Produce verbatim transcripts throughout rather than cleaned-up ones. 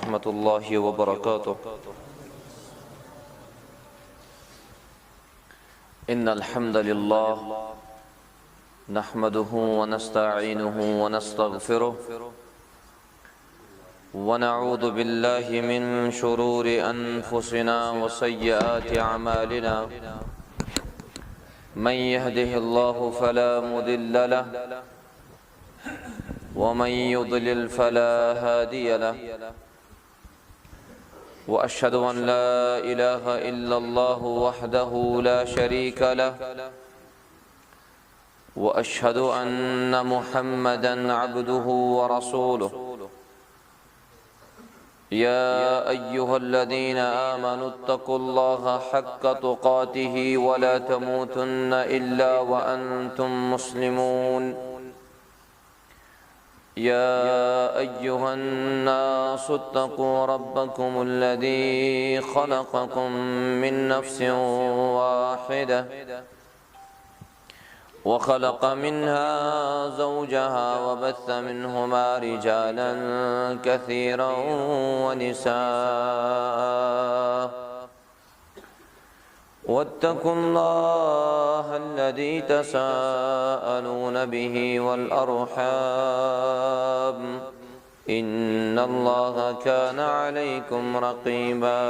ورحمة الله وبركاته. إن الحمد لله نحمده ونستعينه ونستغفره، ونعوذ بالله من شرور أنفسنا وسيئات أعمالنا. من يهده الله فلا مضل له، ومن يضلل فلا هادي له. وأشهد أن لا إله إلا الله وحده لا شريك له، وأشهد أن محمدا عبده ورسوله. يا أيها الذين آمنوا اتقوا الله حق تقاته ولا تموتن إلا وأنتم مسلمون. يا أيها الناس اتقوا ربكم الذي خلقكم من نفس واحدة، وخلق منها زوجها وبث منهما رجالا كثيرا ونساء، واتقوا الله الذي تساءلون به والأرحام، إن الله كان عليكم رقيبا.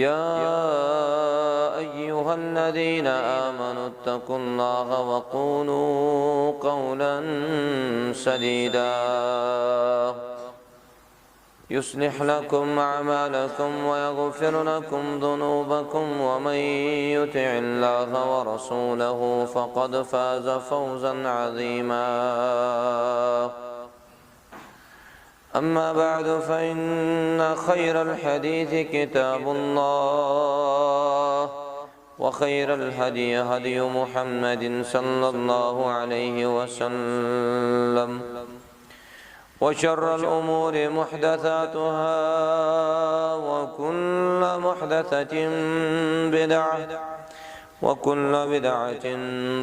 يا أيها الذين آمنوا اتقوا الله وقولوا قولا سديدا، يصلح لكم أعمالكم ويغفر لكم ذنوبكم، ومن يطع الله ورسوله فقد فاز فوزا عظيما. أما بعد، فإن خير الحديث كتاب الله، وخير الهدي هدي محمد صلى الله عليه وسلم، وشر الأمور محدثاتها، وكل محدثة بدعة، وكل بدعة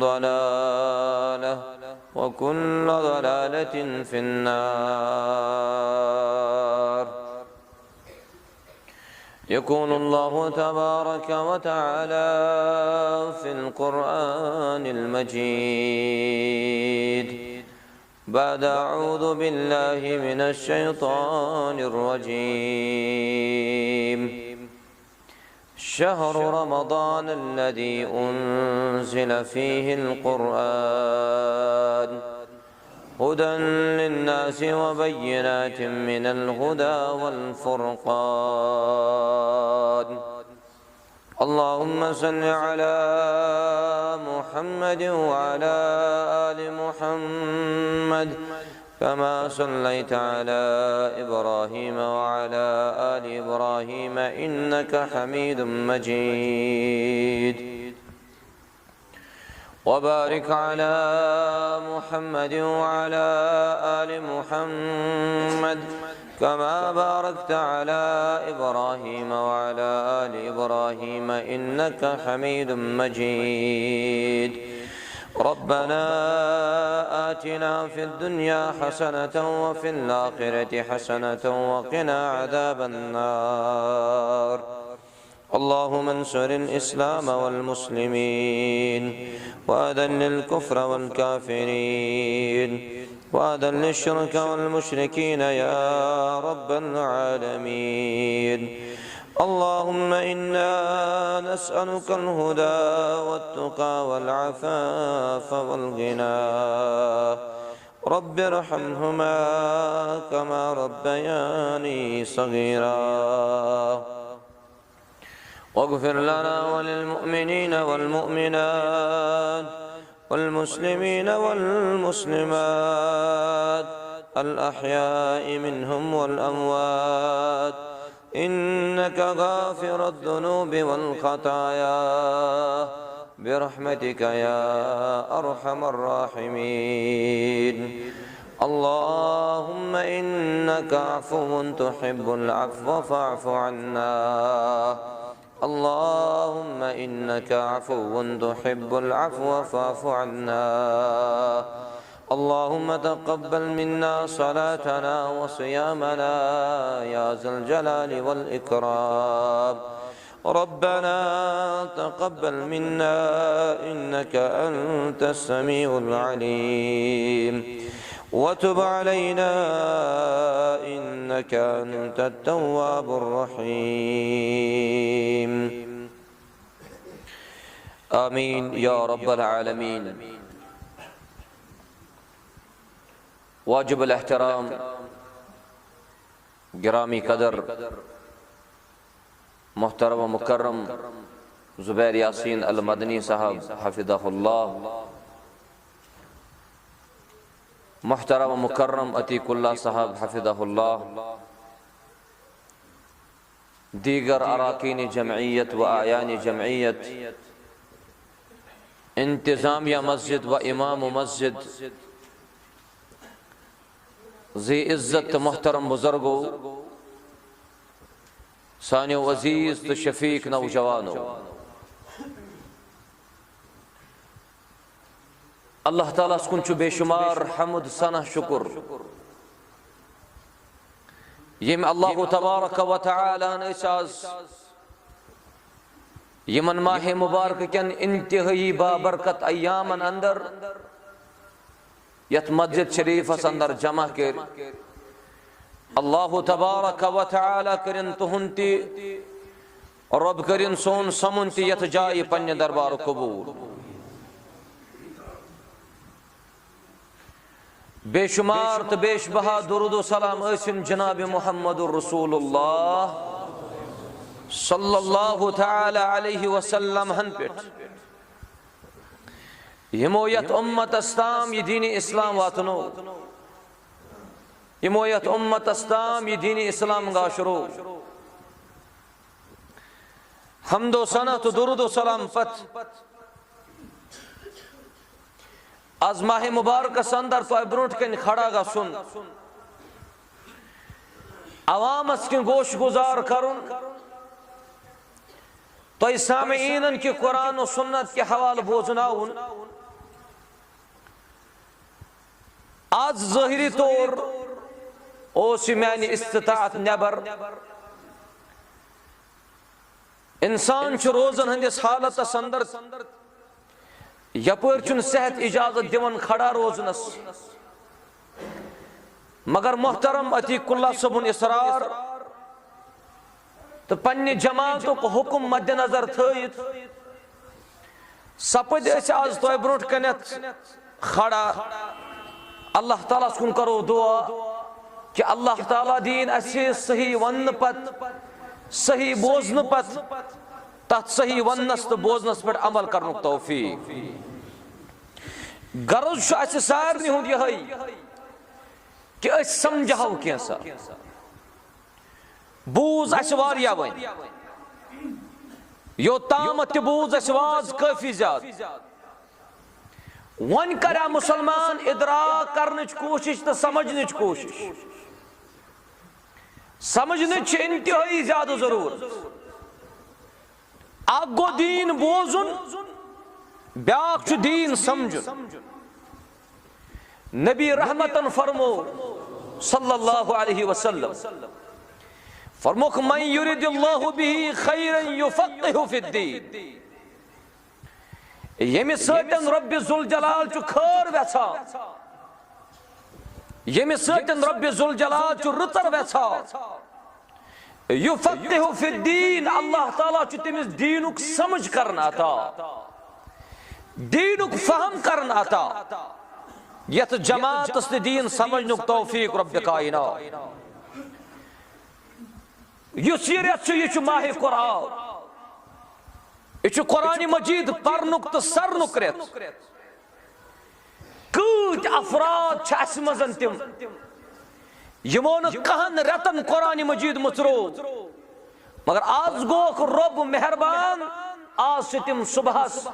ضلالة، وكل ضلالة في النار. يقول الله تبارك وتعالى في القرآن المجيد بعد أعوذ بالله من الشيطان الرجيم. شهر رمضان الذي أنزل فيه القرآن هدى للناس وبينات من الهدى والفرقان. اللهم صل على محمد وعلى آل محمد كما صليت على إبراهيم وعلى آل إبراهيم إنك حميد مجيد. وبارك على محمد وعلى آل محمد كما باركت على إبراهيم وعلى آل إبراهيم إنك حميد مجيد. ربنا آتنا في الدنيا حسنة وفي الآخرة حسنة وقنا عذاب النار. اللهم انصر الإسلام والمسلمين، وأذل الكفر والكافرين، وأذل الشرك والمشركين يا رب العالمين. اللهم إنا نسألك الهدى والتقى والعفاف والغنى. رب ارحمهما كما ربياني صغيرا. واغفر لنا وللمؤمنين والمؤمنات والمسلمين والمسلمات الأحياء منهم والأموات، إنك غافر الذنوب والخطايا، برحمتك يا أرحم الراحمين. اللهم إنك عفو تحب العفو فاعف عنا. اللهم إنك عفو تحب العفو فاعف عنا. اللهم تقبل منا صلاتنا وصيامنا يا ذا الجلال والإكرام. ربنا تقبل منا إنك أنت السميع العليم وتب علينا إنك أنت التواب الرحيم. آمين يا رب العالمين. واجب الاحترام، گرامی قدر، محترم و مکرم زبیر یاسین المدنی صاحب حفظہ اللہ، محترم و مکرم عتیق اللہ صاحب حفظہ اللہ، دیگر اراکین جمعیت و اعیان جمعیت، انتظامیہ مسجد و امام مسجد، ذی عزت تہٕ محترم بزرگو، سانیو عزیز تہٕ شفیق نوجوانو، اللہ تعالیٰ ہس کُن چھُ بے شمار حمد، ثنا، شکر، ییٚمۍ اللہ تبارک و تعالیٰ ہن أسۍ آز یِمن ماہ مبارک کٮ۪ن انتہٲئی بابرکت ایامن اندر یتھ مسجد شریفس اندر جمع کٔرۍ۔ اللہ تبارک و تعالیٰ کٔرِن تُہُنٛد تہِ، رۄب کٔرِن سون سمُن تہِ یتھ جایہِ پننہِ دربار قبول۔ بے شمار تہٕ بیش بہا درود و سلام ٲسِن جناب محمد رسول اللہ صلی اللہ تعالیٰ علیہ وسلم ہن پٮ۪ٹھ، یِمو یتھ امتس تام یہِ دین اسلام واتنو، یِمو یتھ امتس تام یہِ دین اسلام گاشرو۔ حمد و ثنا تہٕ درود و سلام پتہٕ، از ماہ مبارکس اندر تۄہہِ برونٛٹھ کنہِ کھڑا گژھُن، عوامس کِنۍ گوش گزار کرُن، تۄہہِ سامعیٖنن کہِ قرآن و سنت کہِ حوالہٕ بوزناوُن۔ از ظٲہری طور اوس یہِ میانہِ استطاعت نٮ۪بر۔ انسان چھُ روزن ہٕنٛدِس حالتس اندر، یپٲرۍ چھُنہٕ صحت اجازت دِوان کھڑا روزنس، مگر محترم عتیق اللہ صٲبُن اصرار تہٕ پننہِ جماعتُک حکم مد نظر تھٲوِتھ سپٕدۍ أسۍ از تۄہہِ برونٛٹھ کنٮ۪تھ کھڑا۔ اللہ تعالیٰ ہس کُن کرو دعا کہِ اللہ تعالیٰ دِیِن اسہِ صحیح وننہٕ پتہٕ، صحیح بوزنہٕ پتہٕ، تتھ صحیح وننس تہٕ بوزنس پٮ۪ٹھ عمل کرنُک توفیق۔ غرض چھُ اسہِ سارنٕے ہُنٛد یِہوٚے کہِ أسۍ سمجھہو کینٛژھا۔ بوٗز اسہِ واریاہ وۄنۍ، یوٚتامَتھ تہِ بوٗز اسہِ واز کٲفی زیادٕ۔ وۄنۍ کریا مسلمان ادراک کرنٕچ کوٗشش تہٕ سمجھنٕچ کوٗشش؟ سمجھنٕچ چھِ انتہٲئی زیادٕ ضروٗرت۔ اکھ گوٚو دیٖن بوزُن، بیٛاکھ چھُ دیٖن سمجھُن۔ نبی رحمتن فرمو صلی اللہ علیہ وسلم، فرموکھ، "من یرد اللہ بہ خیرا یفقہہ فی الدین"، ییٚمہِ سۭتۍ رۄبِ ذوالجلال چھُ خٲر وٮ۪ژھان، ییٚمہِ سۭتۍ رۄبِ ذوالجلال چھُ رٕژر وٮ۪ژھان، یفقہہ فی الدین، اللہ تعالیٰ چھُ تٔمِس دیٖنُک سمجھ کرن عطا، دیٖنُک فہم کرن عطا، یتھ جماعتس تہِ دیٖن سمجھنُک توفیق رۄبِ کائنات۔ یُس یہِ رٮ۪تھ چھُ، یہِ چھُ ماہِ قرآن، یہِ چھُ قرآن مجید پرنُک تہٕ سرنُک رٮ۪تھ۔ کۭتۍ افراد چھِ اَسہِ منٛز تِم، یِمو نہٕ کہن رٮ۪تن قرآن مجید مُژروو، مگر آز گوکھ رۄب مہربان، آز چھِ تِم صبحس،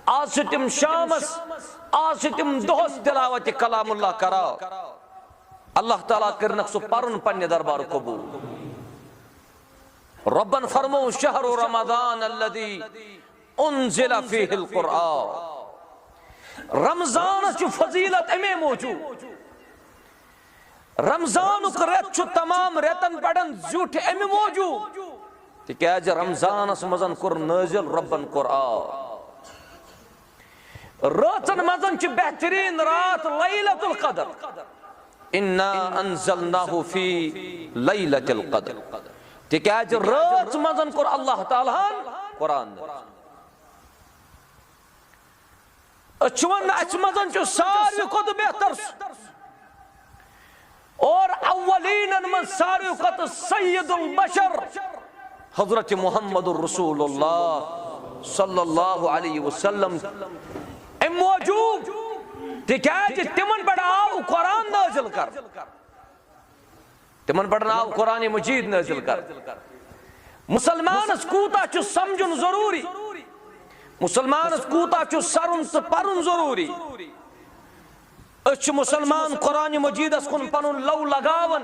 آز چھِ تِم شامس، آز چھِ تِم دۄہس تلاوت کلام اللہ کران۔ اللہ تعالیٰ کٔرنکھ سُہ پرُن پننہِ دربار قبول۔ رۄبن فرموو، "شہر رمضان الذی انزل فیہ القرآن"۔ رمضانس چھِ فضیلت اَمے موٗجوٗب۔ رمضانُک رٮ۪تھ چھُ تمام رٮ۪تن پٮ۪ٹھ زیوٗٹھ اَمہِ موٗجوٗب، تِکیازِ رمضانس منٛز کوٚر نٲزِل رۄبن قرآن۔ رٲژن منٛز چھِ بہتریٖن راتھ لیلۃ القدر۔ انا انزلناہ فی لیلۃ القدر، تِکیازِ رٲژ منٛز کوٚر اللہ تعالیٰ ہن قرآن نٲزِل۔ أسۍ چھِ وَنان، اَسہِ منٛز چھُ ساروی کھۄتہٕ بہتر سُہ۔ اور اولینن منٛز ساروی کھۄتہٕ سید البشر حضرت محمد رسول اللہ صلی اللہ علیہ وسلم۔ اَمہِ موٗجوٗب تِکیازِ تِمن پٮ۪ٹھ آو قرآن نٲزِل کر۔ تِمن پٮ۪ٹھ آو قرآن مجید نٲزِل کر۔ مسلمانس کوٗتاہ چھُ سمجھُن ضروٗری، مسلمانس کوٗتاہ چھُ سرُن تہٕ پرُن ضروٗری۔ أسۍ چھِ مسلمان قرآن مجیدس کُن پنُن لو لگاوان،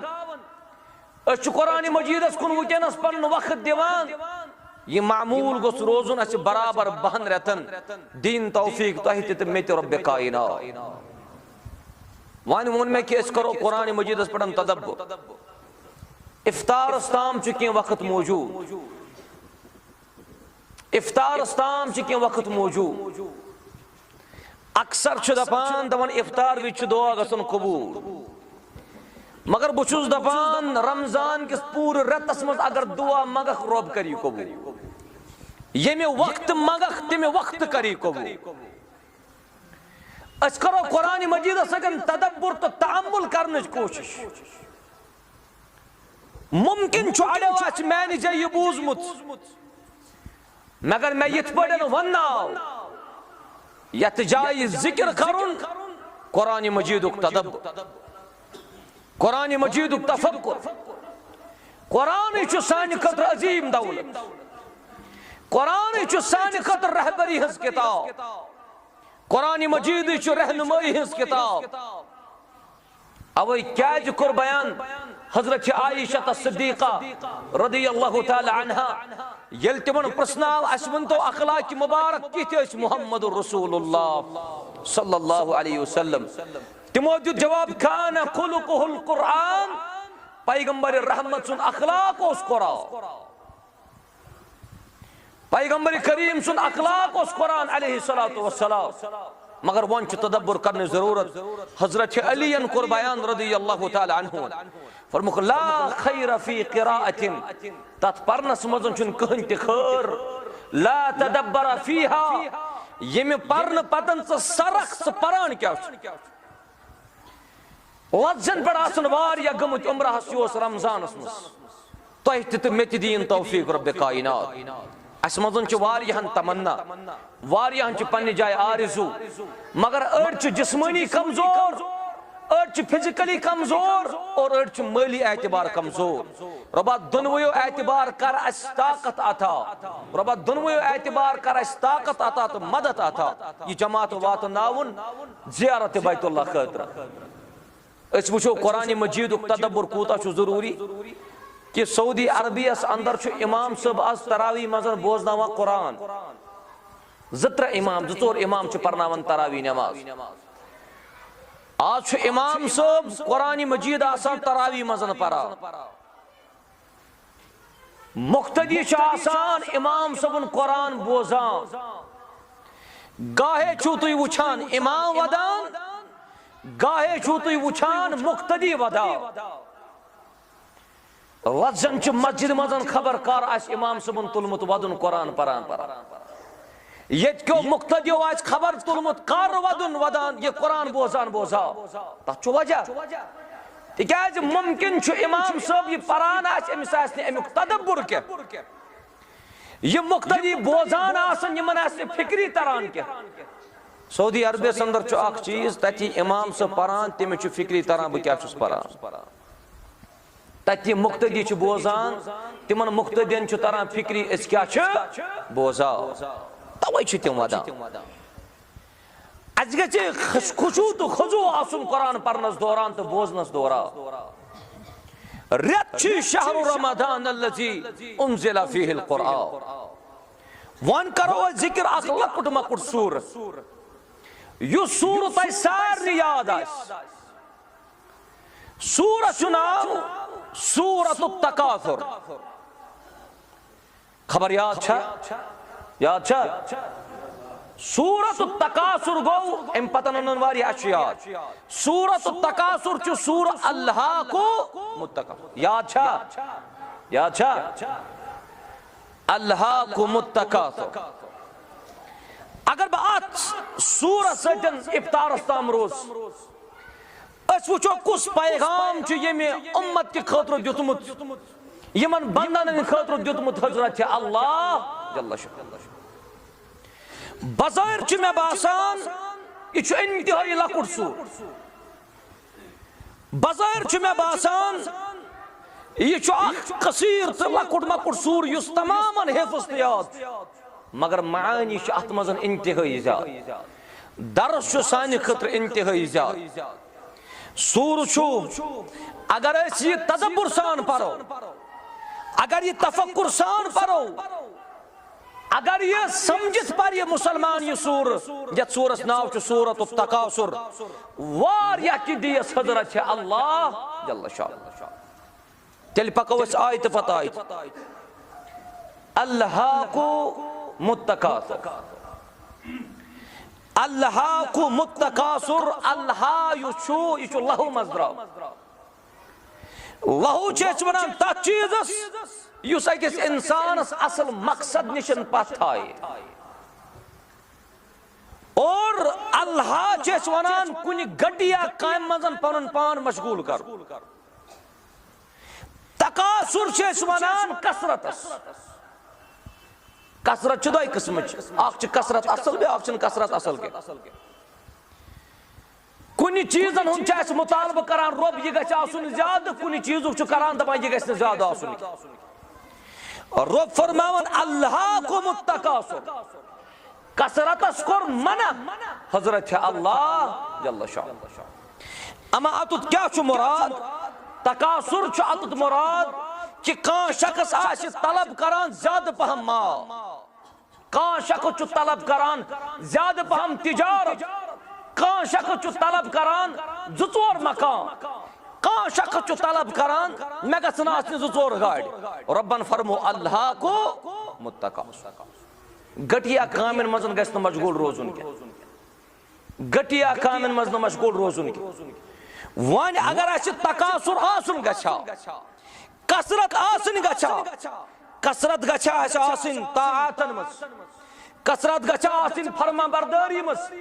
أسۍ چھِ قرآن مجیدس کُن وٕنکیٚنس پنُن وقت دِوان۔ یہِ معموٗل گوٚژھ روزُن اَسہِ برابر بہن رٮ۪تن۔ دِیِن توفیق تۄہہِ تہِ تہٕ مےٚ تہِ رۄبِ کائنات۔ وۄنۍ ووٚن مےٚ کہِ أسۍ کرو قرآن مجیدس پٮ۪ٹھ تدبر۔ افطارس تام چھُ کینٛہہ وقت موٗجوٗد، افطارس تام چھُ کینٛہہ وقت موٗجوٗد۔ اکثر چھِ دپان، دپان افطار وِزِ چھُ دعا گژھُن قبوٗل، مگر بہٕ چھُس دپان رمضان کِس پوٗرٕ رٮ۪تس منٛز اگر دعا منٛگکھ، رۄب کری قبوٗل۔ ییٚمہِ وقتہٕ منٛگکھ، تَمہِ وقتہٕ کری قبوٗل۔ أسۍ کرو قرآن مجیدس سۭتۍ تدبر تہٕ تأمل کرنٕچ کوٗشش۔ ممکن چھُ اڑیو آسہِ میانہِ جایہِ یہِ بوٗزمُت، مگر مےٚ یِتھ پٲٹھۍ وننہٕ آو، یتھ جایہِ ذکر کرُن قرآن مجیدُک تدبر، قرآن مجیدُک تفکر۔ قرآنٕے چھُ سانہِ خٲطرٕ عظیٖم دولت، قرآنٕے چھُ سانہِ خٲطرٕ رہبری ہٕنٛز کتاب، قرآن مجیدٕے چھُ رہنمٲیی ہٕنٛز کتاب۔ اوے کیازِ کوٚر بیان حضرت عائشہ صدیقہ رضی اللہ تعالی عنہا، ییٚلہِ تِمن پرژھناو، اسہِ ؤنتو اخلاق مبارک کِتھ ٲسۍ محمد رسول اللہ صلی اللہ علیہ وسلم؟ تِمو دیُت جواب، کان خلقہ القرآن، پیغمبر رحمت سُنٛد اخلاق اوس قرآن۔ پیغمبر کریم سُنٛد اخلاق اوس قرآن علیہ الصلوۃ والسلام۔ مگر وۄنۍ چھُ تدبر کرنٕچ ضروٗرت۔ حضرت علی ین کوٚر بیان رضی اللہ تعالی عنہ، فرمووُکھ، لا خیر فی قراءۃ، تتھ پرنس منٛز چھُنہٕ کٕہٕنۍ تہِ خٲر، لا تدبر فیہا، ییٚمہِ پرنہٕ پتن ژٕ سرکھ، ژٕ پران کیٛاہ چھُ؟ لفظن پٮ۪ٹھ آسن واریاہ گٔمٕتۍ عمرہس، یہِ اوس رمضانس منٛز۔ تۄہہِ تہِ تہٕ مےٚ تہِ دِیِن توفیق رۄبِ کائنات۔ اسہِ منٛز چھِ واریاہن تمنا، واریاہن چھِ پننہِ جایہِ آرزو، مگر أڑۍ چھِ جسمٲنی کمزور، أڑۍ چھِ فزیکلی کمزور اور أڑۍ چھِ مٲلی اعتبار کمزور۔ رۄبا، دۄنوَیو اعتبار کر اسہِ طاقت عطا۔ رۄبا، دۄنوَیو اعتبار کر اسہِ طاقت عطا تہٕ مدد عطا۔ یہِ جماعت واتناوُن زیارت بیت اللہ خٲطرٕ۔ أسۍ وٕچھو قرآن مجیدُک تدبر کوٗتاہ چھُ ضروٗری، کہِ سعودی عربیَس اندر چھُ امام صٲب آز تراویح منٛز بوزناوان قرآن۔ زٕ ترٛےٚ امام، زٕ ژور امام چھِ پرناوان تراویح نماز۔ آز چھُ امام صٲب قرآن مجید آسان تراویح منٛز پران۔ مقتدی چھُ آسان امام صٲبُن قرآن بوزان۔ گاہے چھُو تُہۍ وٕچھان امام ودان، گاہے چھُو تُہۍ وٕچھان مقتدی ودان۔ لفظن چھِ مسجد منٛز خبر کر آسہِ امام صٲبُن تُلمُت ودُن قرآن پران پران۔ ییٚتہِ کیو مقتدیو آسہِ خبر تُلمُت کر ودُن ودان، یہِ قرآن بوزان بوزان۔ تتھ چھُ وجہ۔ تِکیازِ ممکن چھُ امام صٲب یہِ پران آسہِ، أمِس آسہِ نہٕ امیُک تدبر کینٛہہ۔ یہِ مقتدی بوزان آسن، یِمن آسہِ نہٕ فکری تران کینٛہہ۔ سعودی عربس اندر چھُ اکھ چیٖز، تتہِ یہِ امام صٲب پران، تٔمِس چھُ فکری تران بہٕ کیٛاہ چھُس پران۔ تتہِ یہِ مقتدی چھُ بوزان، تِمن مقتدین چھُ تران فکری أسۍ کیٛاہ چھِ بوزان۔ توے چھِ تِم ودان۔ اسہِ گژھِ خش-، خشوع تہٕ خضوع آسُن قرآن پرنس دوران تہٕ بوزنس دوران۔ رٮ۪تھ چھُ شہر رمضان الذی انزل فیہ القرآن۔ وۄنۍ کرو أسۍ ذکر اکھ لۄکُٹ مۄکُٹ سورت۔ یُس سورہ تۄہہِ سارنٕے یاد آسہِ، سورہ چھُ ناو سورۃ التکاثر۔ خبر یاد چھا؟ یاد چھا؟ سورۃ التکاثر گوٚو، اَمہِ پتہٕ اَنَن واریاہ، اَسہِ چھُ یاد۔ سورۃ التکاثر چھُ سورہ الہاکم التکاثر۔ یاد چھا؟ یاد چھا؟ الہاکم التکاثر۔ اگر بہٕ اتھ سورس سۭتۍ افطارس تام روز، أسۍ وٕچھو کُس پیغام چھُ ییٚمہِ امت کہِ خٲطرٕ دیُتمُت، یِمن بندن ہٕنٛدِ خٲطرٕ دیُتمُت حضرت اللہ جل شانہ۔ بظٲہِر چھُ مےٚ باسان، یہِ چھُ انتہٲیی لۄکُٹ سوٗر۔ بظٲہِر چھُ مےٚ باسان، یہِ چھُ اکھ قصیٖر تہٕ لۄکُٹ مۄکُٹ سوٗر، یُس تمامن حفظ تہٕ یاد چھُ۔ مگر معانی چھِ اتھ منٛز انتہٲیی زیادٕ، درس چھُ سانہِ خٲطرٕ انتہٲیی زیادٕ۔ سوٗر چھُ، اگر أسۍ یہِ تدبر سان پرو، اگر یہِ تفکر سان پرو، اگر یہِ سمجھِتھ پرِ یہِ مسلمان یہِ سوٗر، یتھ سوٗرس ناو چھُ سورۃ التکاثر، واریاہ کینٛہہ دِیس حضرت چھِ اللہ جل شانہ۔ تیٚلہِ پکو أسۍ آیتہٕ پتہٕ آیتہٕ۔ الہاکم التکاثر۔ الہاکم التکاثر، الہا یُس چھُ، یہِ چھُ لہو منٛز درٛاو۔ لہو چھِ أسۍ وَنان تَتھ چیٖزَس، یُس أکِس اِنسانَس اَصٕل مقصد نِش پَتھ تھایہِ۔ اور الہا چھِ أسۍ وَنان کُنہِ گٹیا کامہِ منٛز پَنُن پان مشغوٗل کَرُن۔ تکاثر چھِ أسۍ وَنان کثرتَس۔ کثرت چھِ دۄیہِ قٕسمٕچ، اَکھ چھِ کثرت اَصٕل، بیٛاکھ چھِنہٕ کثرت اَصٕل کینٛہہ۔ کُنہِ چیٖزن ہُنٛد چھُ اَسہِ مُطالبہٕ کران، رۄب، یہِ گژھِ آسُن زیادٕ، کُنہِ چیٖزُک چھُ کران، دَپان، یہِ گژھِ نہٕ زیادٕ آسُن کینٛہہ۔ رۄب فرماوان، "الہاکم التکاثر"، کثرتس کوٚر منع حضرت اللہ جل شانہ۔ اما اتُتھ کیٛاہ چھُ مُراد؟ تکاثر چھُ اتُتھ مُراد کہِ کانٛہہ شخص آسہِ طلب کران زیادٕ پہم مال۔ کانٛہہ شخص چھُ طلب کران زیادٕ پہم تجارت، کانٛہہ شخص چھُ طلب کران زٕ ژور مکان، کانٛہہ شخص چھُ طلب کران مےٚ گژھن آسنہِ زٕ ژور گاڑِ۔ رۄبن فرمو، "الہاکم التکاثر"۔ گٹیا کامٮ۪ن منٛز گژھِ نہٕ مشغول روزُن کینٛہہ۔ گٹیا کامٮ۪ن منٛز نہٕ مشغول روزُن کینٛہہ۔ وۄنۍ اگر اَسہِ تکاثر آسُن گژھِ ہا، کثرت آسٕنۍ گژھِ ہا، کثرت گژھِ ہا اَسہِ آسٕنۍ طاعاتن منٛز، کثرت گژھِ ہا آسٕنۍ فرما بردٲری منٛز،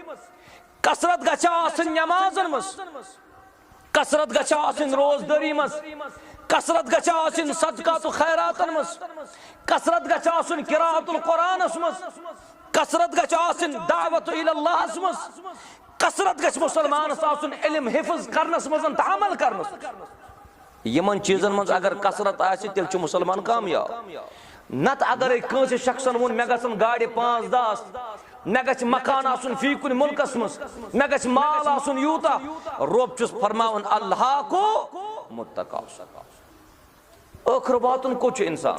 کثرت گژھِ ہا آسٕنۍ نمازن منٛز، کثرت گژھِ ہا آسٕنۍ روزدٲری منٛز، کثرت گژھِ ہا آسٕنۍ صدقات و خیراتن منٛز، کثرت گژھِ آسٕنۍ قراءت القرآنس منٛز، کثرت گژھِ آسٕنۍ دعوت الی اللہس منٛز، کثرت گژھِ مسلمانس آسُن علم حفظ کرنس منٛز تہٕ عمل کرنس منٛز۔ یِمن چیٖزن منٛز اگر کثرت آسہِ، تیٚلہِ چھُ مسلمان کامیاب۔ نتہٕ اگرے کٲنٛسہِ شخصن ووٚن، "مےٚ گژھن گاڑِ پانٛژھ دَہ آسنہِ، مےٚ گژھِ مکان آسُن فی کُنہِ مُلکس منٛز، مےٚ گژھِ مال آسُن یوٗتاہ"، رۄب چھُس فرماوان، "الہاکم التکاثر"۔ ٲخٕر واتُن کوٚت چھُ اِنسان؟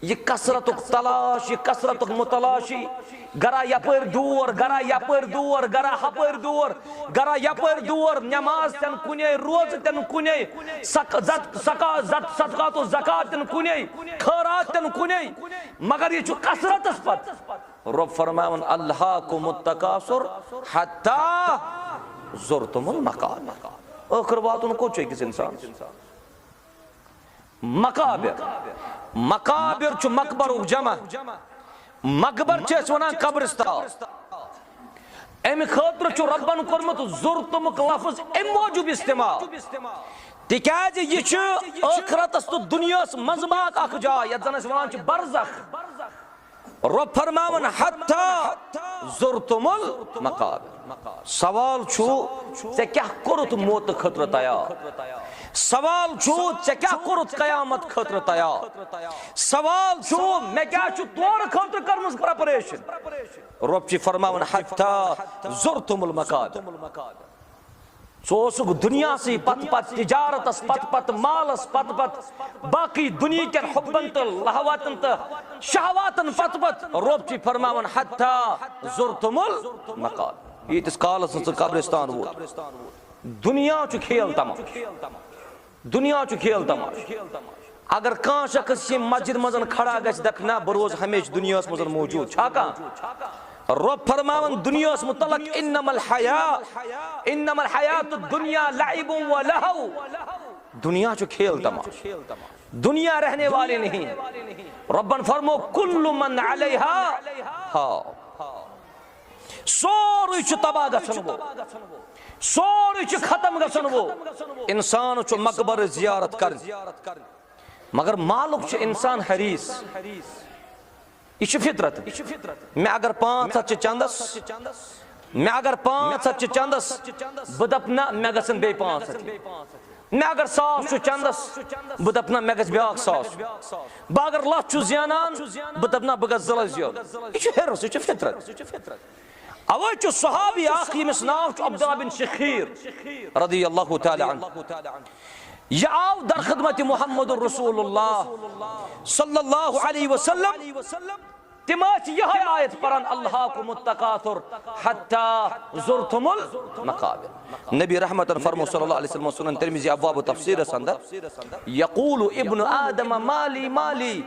یہِ کثرتُک تلاش، یہِ کثرتُک متلاشی، گرا یپٲرۍ دور، گرا یپٲرۍ دور، گرا ہپٲرۍ دور، گرا یپٲرۍ دور، نماز تہِ نہٕ کُنے، روزٕ تہِ نہٕ کُنے، سک-، زت-، سکا-، زت-، صدقات و زکات تہِ نہٕ کُنے، خٲرات تہِ نہٕ کُنے، مگر یہِ چھُ کثرتس پتہٕ۔ رۄب فرماوان، "الہاکم التکاثر حتی زرتم المقابر"۔ ٲخٕر واتُن کوٚت چھُ أکِس اِنسانس؟ مقابر۔ مقابر چھُ مقبرُک جمع۔ مقبر چھِ أسۍ وَنان قبرستان۔ اَمہِ خٲطرٕ چھُ رۄبَن کوٚرمُت زُرتُمُک لفظ اَمہِ موٗجوٗب استعمال، تِکیٛازِ یہِ چھُ ٲخرتَس تہٕ دُنیاہَس منٛز باگ اکھ جاے، یَتھ زَن أسۍ وَنان چھِ برزخ۔ رۄب فرماوان، "حتی زرتم المقابر"۔ سوال چھُ، ژےٚ کیٛاہ کوٚرُتھ موتہٕ خٲطرٕ تیار؟ سوال چھُ، ژےٚ کیٛاہ کوٚرُتھ قیامت خٲطرٕ تیار؟ سوال چھُ، مےٚ کیٛاہ چھُ تورٕ خٲطرٕ کٔرمٕژ preparation؟ رۄب چھِ فرماوان، "حتی زرتم المقابر"۔ ژٕ اوسُکھ دُنیاہسٕے پتہٕ پتہٕ، تجارتس پتہٕ پتہٕ، مالس پتہٕ پتہٕ، باقی دُنیہکٮ۪ن حُبن تہٕ لہواتن تہٕ شہواتن پتہٕ پتہٕ۔ رۄب چھُ فرماوان، "حتی زرتم المقابر"۔ ییٖتِس کالس نہٕ ژٕ قبرستان ووت۔ دُنیا چھُ کھیل تماش۔ دُنیا چھُ کھیل تماش۔ اگر کانٛہہ شخص ییٚمہِ مسجد منٛز کھڑا گژھِ، دَپہِ، "نہ، بہٕ روزٕ ہمیشہِ دُنیاہَس منٛز موجوٗد"، چھا کانٛہہ؟ رۄب فرماوان دُنیاہَس مُتعلق، "انما الحیات، انما الحیات الدنیا لعب و لہو"۔ دُنیا چھُ کھیل تماش۔ دُنیا رہنے والی نہیں۔ رۄبن فرمو، "کل من علیہا"، ہا۔ سورُے چھُ تباہ گژھن وول، سورُے چھُ ختم گژھن وول۔ انسان چھُ مقبرٕچ زیارت کرٕنۍ، مگر مالُک چھُ انسان حریص۔ یہِ چھُ فطرت۔ مےٚ اگر پانٛژھ ہتھ چھِ چندس، مےٚ اگر پانٛژھ ہتھ چھِ چندس، بہٕ دپہٕ نہ، مےٚ گژھن بیٚیہِ پانٛژھ ہتھ۔ مےٚ اگر ساس چھُ چندس، بہٕ دپہٕ نہ، مےٚ گژھِ بیٛاکھ ساس۔ بہٕ اگر لچھ چھُس زینان، بہٕ دپہٕ نہ، بہٕ گژھٕ زٕ لچھ زینُن۔ یہِ چھُ حرص، یہِ چھُ فطرت۔ اوے چھُ صحابی اکھ، ییٚمِس ناو چھُ عبداللہ بن شخیر رضی اللہ تعالی عنہ۔ یہِ آو در خدمت محمد رسول اللہ صلی اللہ علیہ وسلم۔ تِم ٲسۍ یِہے آیت پران، "الہاکم التکاثر حتی زرتم المقابر۔" نبی رحمتن فرمو صلی اللہ علیہ وسلم، سنن ترمذی ابواب تفسیرس اندر، "یقول ابن آدم مالی مالی۔"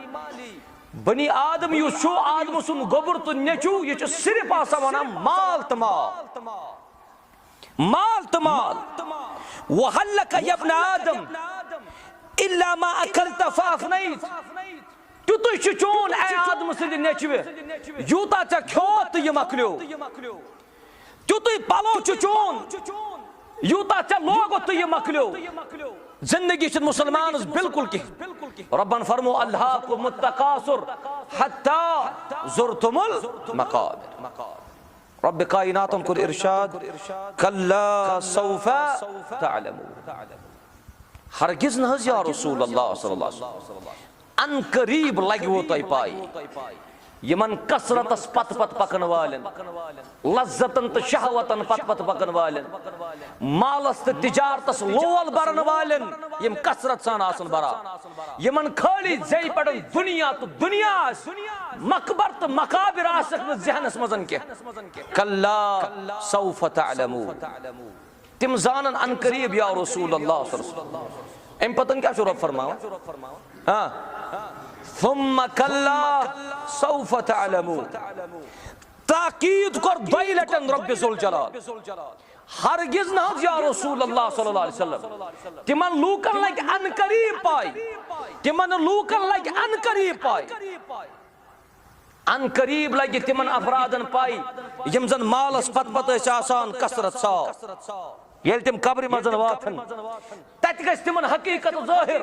بنی آدم یُس چھُ، آدم سُنٛد گوٚبُر تہٕ نیٚچو، یہِ چھُ صرف آسان ونان، "مال تہٕ مال، مال تہٕ مال۔" "وهل لك يا ابن آدم إلا ما أكلت فأفنيت۔" تیُتُے چھُ چون، اے آدم سٕنٛدِ نیٚچوِ، یوٗتاہ ژےٚ کھیوٚو تہٕ یہِ مۄکلیو۔ تیُتُے پلو چھُ چون، یوٗتاہ ژےٚ لوگُتھ تہٕ یہِ مۄکلیو۔ زندگی چھِنہٕ مُسلمانس بالکل کِہیٖنۍ۔ رۄبن فرمو، "الہاکم التکاثر حتی زرتم المقابر۔" رب کائناتن کوٚر ارشاد، "کلا سوف تعلمون۔" ہرگز نہ حظ یا رسول اللہ صلی اللہ علیہ وسلم، ان قریب لگہِ وو تۄہہِ پاے یِمن کثرتس پتہٕ پتہٕ پکن والٮ۪ن، لذتن تہٕ شہوتن پتہٕ پتہٕ پکن والٮ۪ن، مالس تہٕ تجارتس لول برن والٮ۪ن، یِم کثرت سان آسن بران، یِمن خٲلی زیٚیہِ پٮ۪ٹھ دُنیا تہٕ دُنیا آسہِ، مقبر تہٕ مقابر آسکھ نہٕ ذہنس منٛز کینٛہہ۔ کلا سوف تعلمون۔ تِم زانن ان قریب یا رسول اللہ صلی اللہ علیہ وسلم۔ امہِ پتہٕ کیٛاہ چھُ رۄب فرماوان؟ ہاں۔ ثم کلا سوف تعلمون۔ تاکید کوٚر دۄیہِ لٹٮ۪ن رۄبِ ذوالجلال، ہرگز نہ حظ یا رسول اللہ صلی اللہ علیہ وسلم، تِمن لوٗکن لگہِ ان قریب پاے، تِمن لوٗکن لگہِ ان قریب پاے۔ ان قریب لگہِ تِمن افرادن پاے، یِم زن مالس پتہٕ پتہٕ ٲسۍ آسان کثرت سان۔ ییٚلہِ تِم قبرِ منٛز واتن، تتہِ گژھِ تِمن حقیقت ظٲہر،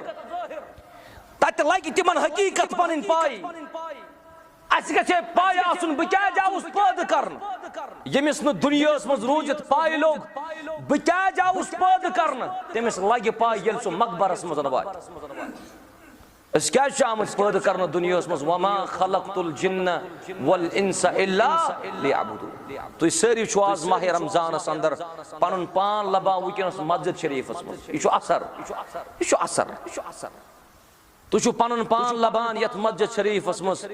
تتہِ لگہِ تِمن حقیقت پنٕنۍ پاے۔ اسہِ گژھِ پاے آسُن، بہٕ کیازِ آوُس پٲدٕ کرنہٕ۔ ییٚمِس نہٕ دُنیاہس منٛز روٗزِتھ پاے لوٚگ، بہٕ کیازِ آوُس پٲدٕ کرنہٕ، تٔمِس لگہِ پاے، ییٚلہِ سُہ مقبرس منٛز واتہِ۔ أسۍ کیازِ چھِ آمٕتۍ پٲدٕ کرنہٕ دُنیاہس منٛز؟ "وما خلقت الجن والانس الا لیعبدون۔" تُہۍ سٲری چھِو آز ماہِ رمضانس اندر پنُن پان لبان وٕنکیٚنس مسجد شریفس منٛز۔ یہِ چھُ اثر، یہِ چھُ اثر۔ تُہۍ چھِو پنُن پان لبان یتھ مسجد شریفس منٛز۔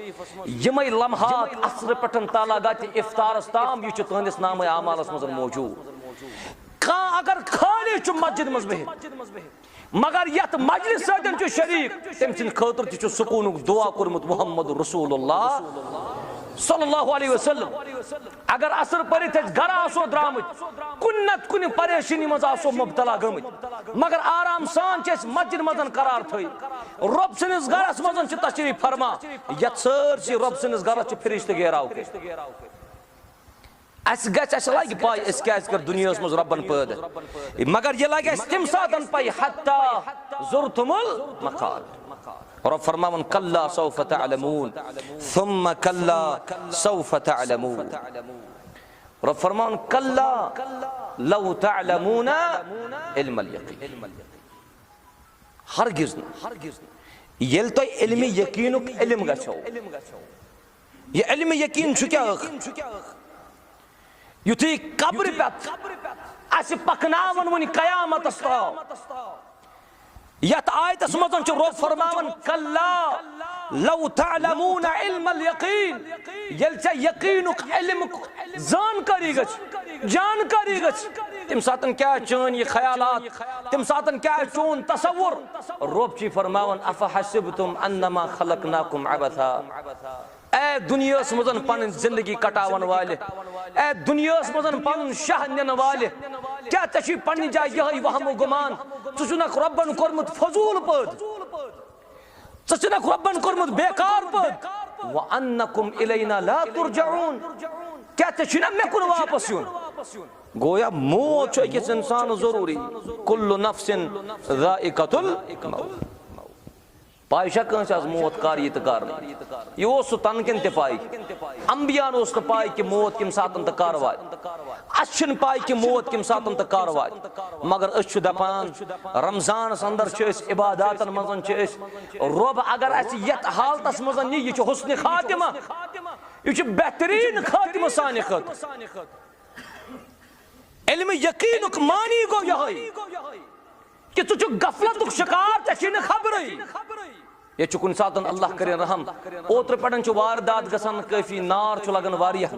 یِمے لمحات عصرٕ پٮ۪ٹھ طالع گاہ تہِ افطارس تام، یہِ چھُ تُہنٛدِس نامہ اعمالس منٛز موجود۔ کانٛہہ اگر خٲلی چھُ مسجد منٛز بِہِتھ، مگر یتھ مجلس سۭتۍ چھُ شریک، تٔمۍ سٕنٛدِ خٲطرٕ تہِ چھُ سکوٗنُک دعا کوٚرمُت محمد رسول اللہ صلی اللہ علیہ وسلم۔ اگر عصر پٔرِتھ أسۍ گرٕ آسو درٛامٕتۍ، کُنہِ نتہٕ کُنہِ پریشٲنی منٛز آسو مبتلا گٔمٕتۍ، مگر آرام سان چھِ أسۍ مسجد منٛز قرار تھٲوِتھ۔ رۄب سٕنٛدِس گرس منٛز چھِ تشریف فرما، یتھ سٲرسٕے رۄب سٕنٛدِس گرس چھِ فرشتہٕ گیراو کٔرِتھ۔ اسہِ گژھِ، اسہِ لگہِ پاے، أسۍ کیازِ کٔر دُنیاہس منٛز رۄبن پٲدٕ، مگر یہِ لگہِ اسہِ تمہِ ساتن پاے، حتی زرتم المقابر۔ رۄب فرماوان، کلا سوف تعلمون، ثم کلا سوف تعلمون۔ رۄب فرماوان، کلا لو تعلمون علم الیقین۔ ہرگز نہٕ۔ ییٚلہِ تۄہہِ علمِ یقینُک علم گژھو، یہِ علمِ یقین چھُ کیٛاہ ٲخٕر؟ یُتھُے قبرِ پٮ۪ٹھ اَسہِ پکناوَن وۄنۍ قیامتس تام، یتھ آیتس منٛز چھُ رۄب فرماوان، کلا لو تعلمون علم الیقین، ییٚلہِ ژےٚ یقینُک علم زانکٲری گژھِ، جانکاری گژھِ۔ تَمہِ ساتہٕ کیٛاہ چٲنۍ یہِ خیالات، تَمہِ ساتہٕ کیٛاہ چون تصور؟ رۄب چھُے فرماوان، "افحسبتم انما خلقناکم عبثا۔" اے دُنیاہَس منٛز پنٕنۍ زندگی کٹاون والہِ، اے دُنیاہَس منٛز پنُن شاہ نِنہٕ والہِ، کیٛاہ ژےٚ چھُے پننہِ جایہِ یِہوٚے وہم و گُمان؟ ژٕ چھُنکھ رۄبن کوٚرمُت فضوٗل پٲدٕ؟ ژٕ چھُنکھ رۄبن کوٚرمُت بیکار پٲدٕ؟ "وانکم الینا لا ترجعون۔" کیٛاہ ژےٚ چھُے نہ مےٚ کُن واپس یُن؟ گویا موت چھُ أکِس اِنسانَس ضروٗری۔ کل نفس ذائقۃ الموت۔ پاے چھا کٲنٛسہِ آز موت کر یی تہٕ کر نہٕ؟ یہِ اوس سُہ تَنہٕ کِنۍ تہِ پاے۔ انبیاہن اوس نہٕ پاے کہِ موت کَمہِ ساتَن تہٕ کر واتہِ۔ اَسہِ چھِنہٕ پاے کہِ موت کَمہِ ساتَن تہٕ کر واتہِ۔ مگر أسۍ چھِ دَپان، رمضانَس اندر چھِ أسۍ، عباداتن منٛز چھِ أسۍ۔ رۄب اگر اَسہِ یَتھ حالتس منٛز نِیہِ، یہِ چھُ حسن خاتمہ، یہِ چھُ بہتریٖن خاتمہ سانہِ خٲطرٕ۔ علم یقینُک معنی گوٚو یِہوٚے کہِ ژٕ چھُکھ غفلتُک شکار، ژےٚ چھے نہٕ خبرٕے۔ ییٚتہِ چھُ کُنہِ ساتہٕ اللہ کٔرِن رحم۔ اوترٕ پٮ۪ٹھ چھُ واردات گژھان کٲفی، نار چھُ لگان واریاہ۔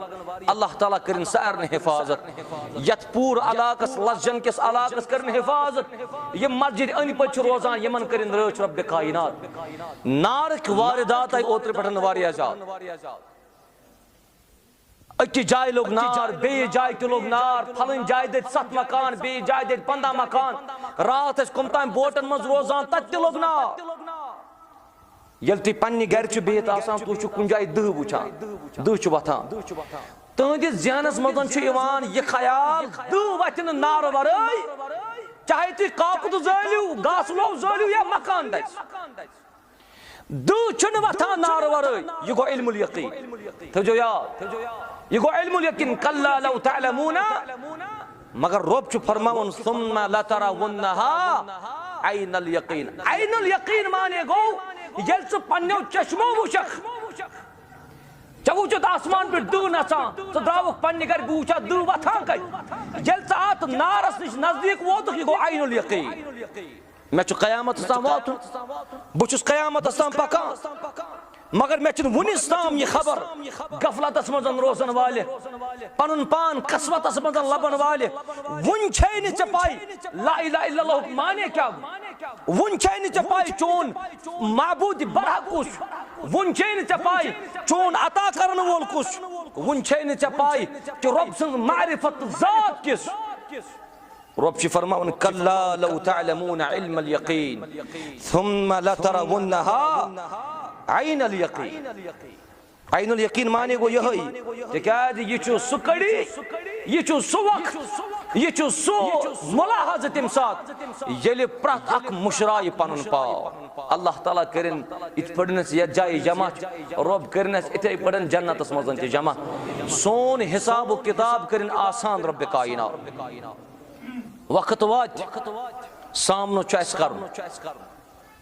اللہ تعالیٰ کٔرِن سارنٕے حفاظت۔ یَتھ پوٗرٕ علاقس، لسجن کِس علاقس کٔرِن حفاظت۔ یِم مسجد أنٛدۍ پٔکۍ چھِ روزان، یِمن کٔرِن رٲچھ رۄبِ کائنات۔ نارٕکۍ واردات آیہِ اوترٕ پٮ۪ٹھ واریاہ زیادٕ۔ أکِس جایہِ لوٚگ نار، بیٚیِس جایہِ تہِ لوٚگ نار، پھلٲنۍ جایہِ دٔدۍ ستھ مکان، بیٚیِس جایہِ دٔدۍ پنٛداہ مکان۔ راتھ ٲسۍ کٕم تام بوٹن منٛز روزان، تتہِ تہِ لوٚگ نار۔ ییٚلہِ تُہۍ پننہِ گرِ چھِو بِہِتھ آسان، تُہۍ چھِو کُنہِ جایہِ دٕہ وٕچھان، دٕہ چھُ وۄتھان۔ تُہنٛدِس ذہنس منٛز چھُ یِوان یہِ خیال، دٕہ وتھِ نہٕ نارٕ ورٲے، چاہے تُہۍ کاکُد زٲلِو، گاسہٕ لوٚو زٲلِو یا مکان دَزِ۔ دٕہ چھُنہٕ وۄتھان نارٕ ورٲے۔ یہِ گوٚو علم الیقین۔ تھٲوزیو یاد، یہِ گوٚو علم الیقین۔ کلا لو تعلمون، مگر رۄب چھُ فرماوان، ثم لترونها عین الیقین۔ عین الیقین معنی گوٚو، ییٚلہِ ژٕ پننیو چشمو وٕچھکھ، ژےٚ وٕچھُتھ آسمان پٮ۪ٹھ دٕہ نژان، ژٕ درٛاوُکھ پننہِ گرِ، بہٕ وٕچھا دٕہ وۄتھان کتہِ؟ ییٚلہِ ژٕ اتھ نارس نِش نزدیٖک ووتُکھ، یہِ گوٚو عین الیقین۔ مےٚ چھُ قیامتس تام واتُن، بہٕ چھُس قیامتس تام پکان، مگر مےٚ چھُنہٕ وُنِس تام یہِ خبر۔ غفلتس منٛز روزن والہِ، پنُن پان قسوتس منٛز لبن والہِ، وُنہِ چھے نہٕ ژےٚ پاے لا الہ الا اللہُک معنی کیٛاہ گوٚو۔ وُنہِ چھے نہٕ ژےٚ پاے چون معبود برحق کُس چھُ۔ وُنہِ چھے نہٕ ژےٚ پاے چون عطا کرن وول کُس چھُ۔ وُنہِ چھے نہٕ ژےٚ پاے کہِ رۄب سٕنٛز معرفت ذات کِس۔ رۄب چھُ فرماوان، کلا لو تعلمون علم الیقین ثم لترونها عین الیقین۔ عین الیقین معنی گوٚو یِہوٚے، تِکیٛازِ یہِ چھُ سُہ کڑی، یہِ چھُ سُہ وقت، یہِ چھُ سُہ ملاحظہٕ تَمہِ ساتہٕ، ییٚلہِ پرٛٮ۪تھ اکھ مُشرایہِ پنُن پاو۔ اللہ تعالیٰ کٔرِن یِتھ پٲٹھۍ أسۍ یتھ جایہِ جمع چھِ، رۄب کٔرِن اَسہِ یِتھے پٲٹھۍ جنتس منٛز تہِ جمع۔ سون حساب و کتاب کٔرِن آسان رۄبِ کائنات۔ وقت واتہِ، سامنہٕ چھُ اَسہِ کرُن،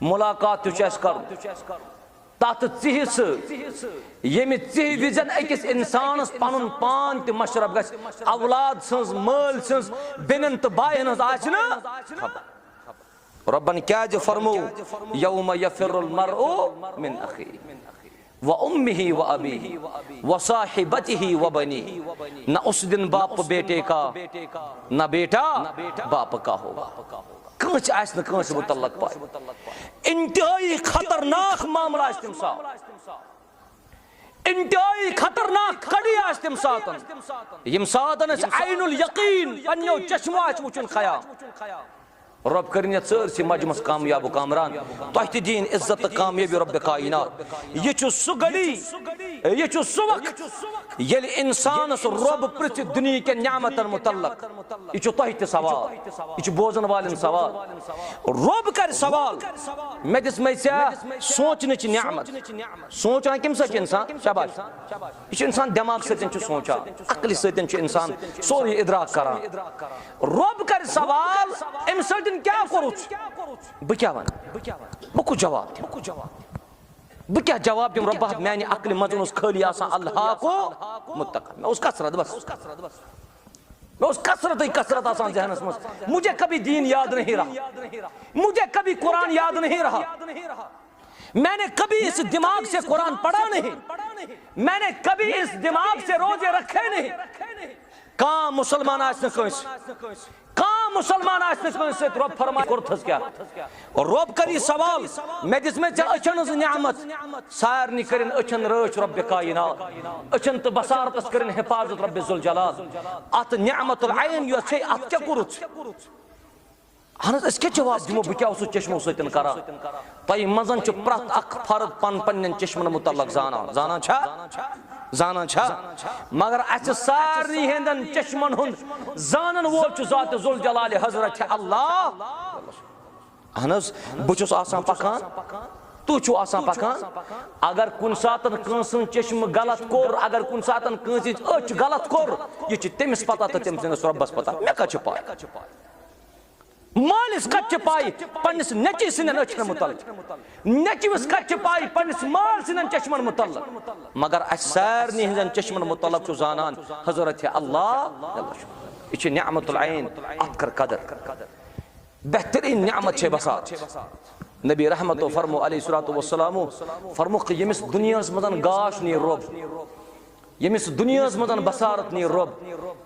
ملاقات تہِ چھُ اَسہِ کرُن۔ تتھ ژِہہِ سۭتۍ، ییٚمہِ ژِہہِ وِزن أکِس انسانس پنُن پان تہِ مشرف گژھِ، اولاد سٕنٛز، مٲلۍ سٕنٛز، بیٚنٮ۪ن تہٕ باین ہٕنٛز آسہِ نہٕ خبر۔ رۄبن کیٛازِ فرموو، یوم یفر المرء من اخیہ و امہ و ابیہ و صاحبتہ و بنیہ۔ نہ اس دن باپ بیٹے کا، نہ بیٹا باپ کا ہوگا۔ کٲنٛسہِ آسہِ نہٕ کٲنٛسہِ مُتعلق پاے۔ انتہٲیی خطرناک معاملہٕ آسہِ تَمہِ ساتہٕ۔ انتہٲیی خطرناک کڑی آسہِ تَمہِ ساتہٕ۔ ییٚمہِ ساتہٕ أسۍ عین الیقین پننیو چشمو آسہِ وٕچھُن خیام۔ رۄب کٔرِن یَتھ سٲرسٕے مجمعس کامیاب و کامران۔ تۄہہِ تہِ دِیِن عزت تہٕ کامیٲبی رۄبِ کائنات۔ یہِ چھُ سُہ گھڑی، یہِ چھُ سُہ وقت، ییٚلہِ اِنسانَس رۄب پرٛژھِ دُنیہٕکٮ۪ن نعمتن مُتعلق۔ یہِ چھُ تۄہہِ تہِ سوال، یہِ چھُ بوزن والٮ۪ن سوال۔ رۄب کرِ سوال، مےٚ دِژمَے ژےٚ سونٛچنٕچ نعمت۔ سونٛچان کَمہِ سۭتۍ چھُ اِنسان؟ شاباش۔ یہِ چھُ اِنسان دٮ۪ماغ سۭتۍ چھُ سونٛچان، عقلہِ سۭتۍ چھُ اِنسان سورُے اِدراک کران۔ رۄب کرِ سوال، اَمہِ سۭتۍ کیٛاہ کوٚرُتھ؟ بہٕ کیٛاہ وَنہٕ؟ بہٕ کُس جواب دِمہٕ؟ بہٕ کیٛاہ جواب دِمہٕ رۄبا؟ میٛانہِ عقلہِ منٛز اوس خٲلی آسان الہاکو متقن۔ مےٚ اوس کثرت بس۔ مےٚ اوس کثرتٕے کثرت آسان ذہنس منٛز۔ مجھے کبھی دین یاد نہیں رہا، مجھے کبھی قرآن یاد نہیں رہا۔ میں نے کبھی اس دماغ سے قرآن پڑھا نہیں، میں نے کبھی اس دماغ سے روزے رکھے نہیں۔ کانٛہہ مسلمان آسہِ نہٕ کٲنٛسہِ، کانٛہہ مسلمان آسہِ نہٕ کٲنٛسہِ سۭتۍ۔ رۄب فرمایہِ، کوٚرتھس کیٛاہ؟ رۄب کری سوال، مےٚ دِژ مےٚ ژےٚ أچھن ہٕنٛز نعمت، سارنٕے کٔرِن أچھن رٲچھ رۄبِ کائنات، أچھن تہٕ بصارتس کٔرِن حفاظت رۄبِ ذوالجلال۔ اتھ نعمت العین یۄس چھے، اتھ کیٛاہ کوٚرُتھ؟ اہن حظ، أسۍ کیٛاہ جواب دِمو؟ بہٕ کیٛاہ اوسُس چشمو سۭتۍ کران؟ تۄہہِ منٛزن چھُ پرٛٮ۪تھ اکھ فرد پن پننٮ۪ن چشمن متعلق زانان۔ زانان چھا؟ زانان چھا؟ مگر اسہِ سارنٕے ہٕنٛدٮ۪ن چشمن ہُنٛد زانن وول چھُ ذات ذوالجلال حضرت اللہ۔ اہن حظ، بہٕ چھُس آسان پکان، تُہۍ چھِو آسان پکان۔ اگر کُنہِ ساتن کٲنٛسہِ ہُنٛد چشمہٕ غلط کوٚر، اگر کُنہِ ساتن کٲنٛسہِ ہٕنٛز أچھ غلط کوٚر، یہِ چھِ تٔمِس پتہ تہٕ تٔمۍ سٕنٛدِس رۄبس پتہ۔ مےٚ کتہِ چھِ پاے؟ مٲلِس کتہِ چھِ پاے پننِس نیٚچوِ سٕنٛدٮ۪ن أچھن متعلق؟ نیٚچوِس کتہِ چھِ پاے پننِس مٲلۍ سٕنٛدٮ۪ن چشمن متعلق؟ مگر اسہِ سارنٕے ہٕنٛزن چشمن متعلق چھُ زانان حضرت اللہ۔ یہِ چھِ نعمت العین، اتھ کر قدر۔ بہترین نعمت چھے بصارت۔ نبی رحمتو فرمو علیہ الصلوۃ والسلامو فرموکھ، ییٚمِس دُنیاہس منٛز گاش نی رۄب، ییٚمِس دُنیاہس منٛز بصارت نی رۄب،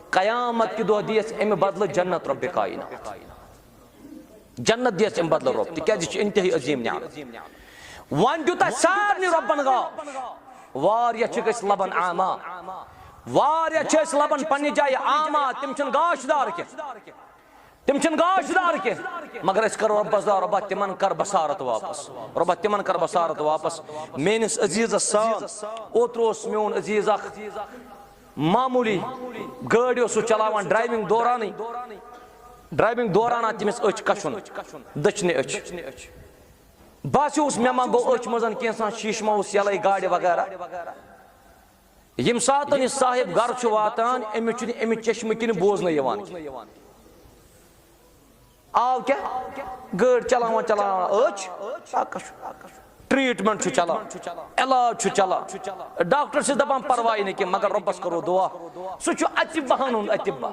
قیامت کہِ دۄہ دِیَس امہِ بدلہٕ جنت رۄبِ کائنات۔ جنت دِیَس امہِ بدلہٕ رۄب، تِکیٛازِ یہِ چھِ انتہٲئی عظیٖم نعمت۔ وۄنۍ دیُت اَسہِ سارنٕے رۄبن گاش۔ واریاہ چھِکھ أسۍ لبن اعمیٰ، واریاہ چھِ أسۍ لبن پننہِ جایہِ اعمیٰ، تِم چھِنہٕ گاشدار کینٛہہ۔ تِم چھِنہٕ گاشدار کینٛہہ، مگر أسۍ کرو رۄبس دعا، رۄبا تِمن کر بصارت واپس، رۄبا تِمن کر بصارت واپس۔ میٲنِس عزیزس سان، اوترٕ اوس میون عزیز اکھ معموٗلی گٲڑۍ اوس سُہ چلاوان، ڈرائیونگ دورانٕے، ڈرائیونگ دوران آو تٔمِس أچھ کشُن، دٔچھنہِ أچھ۔ باسیوس مےٚ ما گوٚو أچھ منٛز کینٛژھا، شیٖشہٕ ما اوس یَلَے گاڑِ وغیرہ۔ ییٚمہِ ساتہٕ یہِ صاحب گرٕ چھُ واتان، أمِس چھُنہٕ اَمہِ چشمہٕ کِنۍ بوزنہٕ یِوان۔ آو کیٛاہ؟ گٲڑۍ چلاوان چلاوان أچھ، ٹریٹمنٹ چھُ چلان، علاج چھُ چلان۔ ڈاکٹر چھِ دپان پرواے نہٕ کینٛہہ، مگر رۄبس کرو دعا۔ سُہ چھُ اطباہن ہُنٛد اطبا،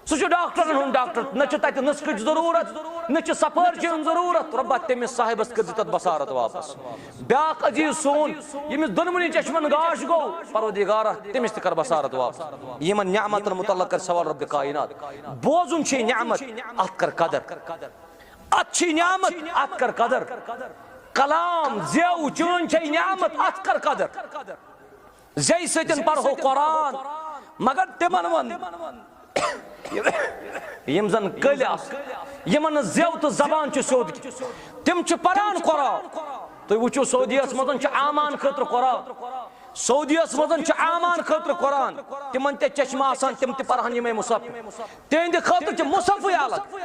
سُہ چھُ ڈاکٹرن ہُنٛد ڈاکٹر۔ نہ چھُ تتہِ نسخٕچ ضروٗرت، نہ چھُ سفٲرشہِ ہُنٛد ضروٗرت۔ رۄبا تٔمِس صاحبس کٔرزِ تتھ بصارت واپس۔ بیاکھ عزیز سون، ییٚمِس دۄنوٕنی چشمن گاش گوٚو، پروردگارا تٔمِس تہِ کر بصارت واپس۔ یِمن نعمتن متعلق کر سوال رۄبِ کائنات۔ بوزُن چھے نعمت، اتھ کر قدر۔ اتھ چھی نعمت، اتھ کر قدر۔ کلام زیو چٲنۍ چھے نعمت، اتھ کر قدر۔ زیٚیہِ سۭتۍ پرہو قرآن، مگر تِمن ووٚن، یِم زن کٔلۍ آسہٕ، یِمن نہٕ زیو تہٕ زبان چھِ سیوٚد کینٛہہ، تِم چھِ پران قرآن۔ تُہۍ وٕچھِو، سعودیس منٛز چھُ عامان خٲطرٕ قرآن، سعودیس منٛز چھُ عامان خٲطرٕ قرآن۔ تِمن تہِ چشمہٕ آسان، تِم تہِ پرہن یِمے مصحف۔ تِہنٛدِ خٲطرٕ چھِ مصحفٕے الگ۔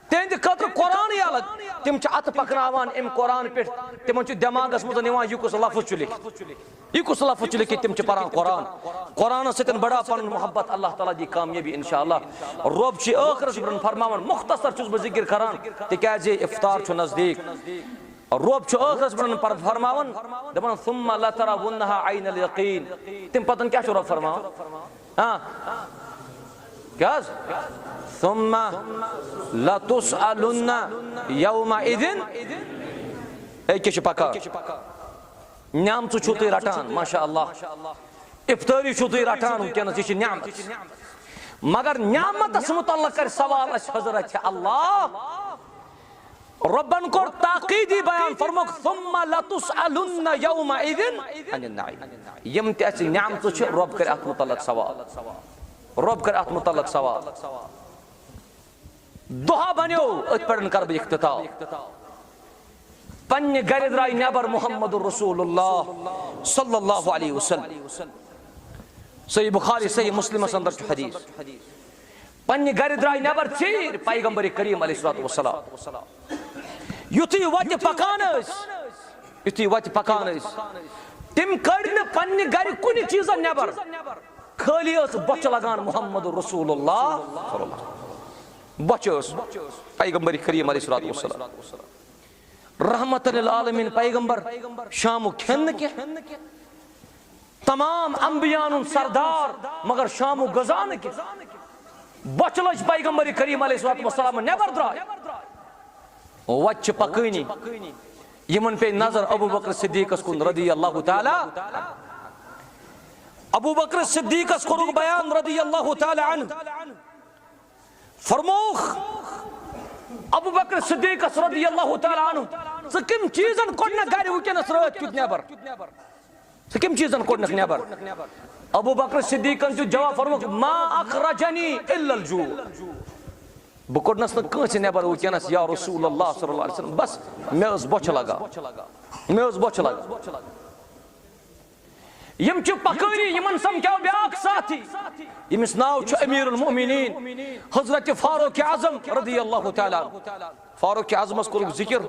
تِہنٛدِ خٲطرٕ قرآنٕے الگ۔ تِم چھِ اَتھٕ پَکناوان اَمہِ قرآن پٮ۪ٹھ۔ تِمن چھُ دٮ۪ماغس منٛز یِوان، یہِ کُس لفظ چھُ لیکھِتھ، یہِ کُس لفظ چھُ لیکھِتھ۔ تِم چھِ پَران قرآن۔ قرآنس سۭتۍ بڑاو پَنُن محبت، اللہ تعالیٰ دی کامیٲبی انشاءاللہ۔ رۄب چھُ ٲخرس پٮ۪ٹھ فرماوان، مختصر چھُس بہٕ ذِکر کران، تِکیازِ افطار چھُ نزدیٖک۔ رۄب چھُ ٲخرس پٮ۪ٹھ پر-، فرماوان، دَپان، "ثم لترونها عین الیقین۔" تَمہِ پتہٕ کیٛاہ چھُ رۄب فرماوان؟ ہاں۔ کیٛاہ حظ؟ ثم لتسألن یومئذ۔ أکہِ چھِ پکان۔ نعمژٕ چھُو تُہۍ رٹان، ماشاء اللہ۔ افطٲری چھُو تُہۍ رٹان وٕنکیٚنس، یہِ چھِ نعمت۔ مگر نعمتس متعلق کرِ سوال اسہِ حضرت اللہ۔ رۄبن کوٚر تاکیدی بیان، فرمووُکھ، "ثم لتسألن یومئذ عن النعیم۔" یِم تہِ اَسہِ نعمژٕ چھِ، رۄب کرِ اَتھ مُتعلق سوال۔ رۄب کرِ اَتھ مُتعلق سوال۔ دۄہا بنیو، أتھۍ پٮ۪ٹھ کرٕ بہٕ اختتام۔ پننہِ گرِ درٛاے نٮ۪بر محمد رسول اللہ صلی اللہ علیہ وسلم۔ صحیح بخاری، صحیح مسلمس اندر چھُ حدیث۔ پننہِ گرِ درٛاے نٮ۪بر ژیٖرۍ پیغمبر کریم علیہ الصلوۃ والسلام۔ یُتھُے وتہِ پکان ٲسۍ، یُتھُے وتہِ پکان ٲسۍ، تِم کٔڑۍ نہٕ پننہِ گرِ کُنہِ چیٖزن نٮ۪بر۔ خٲلی ٲس بۄچھِ لگان محمد رسول اللہ صلی اللہ علیہ وسلم۔ بۄچھِ ٲس پیغمبر کریم علیہ الصلوۃ والسلام۔ رحمت للعالمین پیغمبر شامُک کھٮ۪ن نہٕ کینٛہہ۔ تمام انبیاءن ہُنٛد سردار، مگر شامُک غذا نہٕ کینٛہہ۔ بۄچھِ لٔج پیغمبر کریم علیہ الصلوۃ والسلام، نٮ۪بر درٛاے۔ وتہِ چھِ پکٲنی۔ یِمن پیٚیہِ نظر ابو بکر صدیقس کُن رضی اللہ تعالیٰ۔ ابو بکر صدیقس کوٚرُکھ بیان رضی اللہ تعالی عنہ۔ فرمووُکھ ابو بکر صدیقس رضی اللہ تعالی عنہ، ژٕ کم چیزن کوٚڑنکھ گرِ وٕنکیٚنس رٲتۍ کیُتھ نٮ۪بر؟ ژٕ کم چیزن کوٚڑنکھ نٮ۪بر؟ ابو بکر صدیقن دیُت جواب، فرمووُکھ، "ما اخرجنی الا الجوع۔" بہٕ کوٚڑنس نہٕ کٲنٛسہِ نٮ۪بر وٕنکیٚنس، یا رسول اللہ صلی اللہ علیہ وسلم، بس مےٚ ٲس بۄچھِ لگان، مےٚ ٲس بۄچھِ لگان۔ یِم چھِ پکٲنی، یِمن سمکھیو بیاکھ ساتھی، ییٚمِس ناو چھُ امیر المؤمنین حضرت فاروق اعظم رضی اللہ تعالیٰ عنہ۔ فاروق اعظمس کوٚرُکھ ذکر،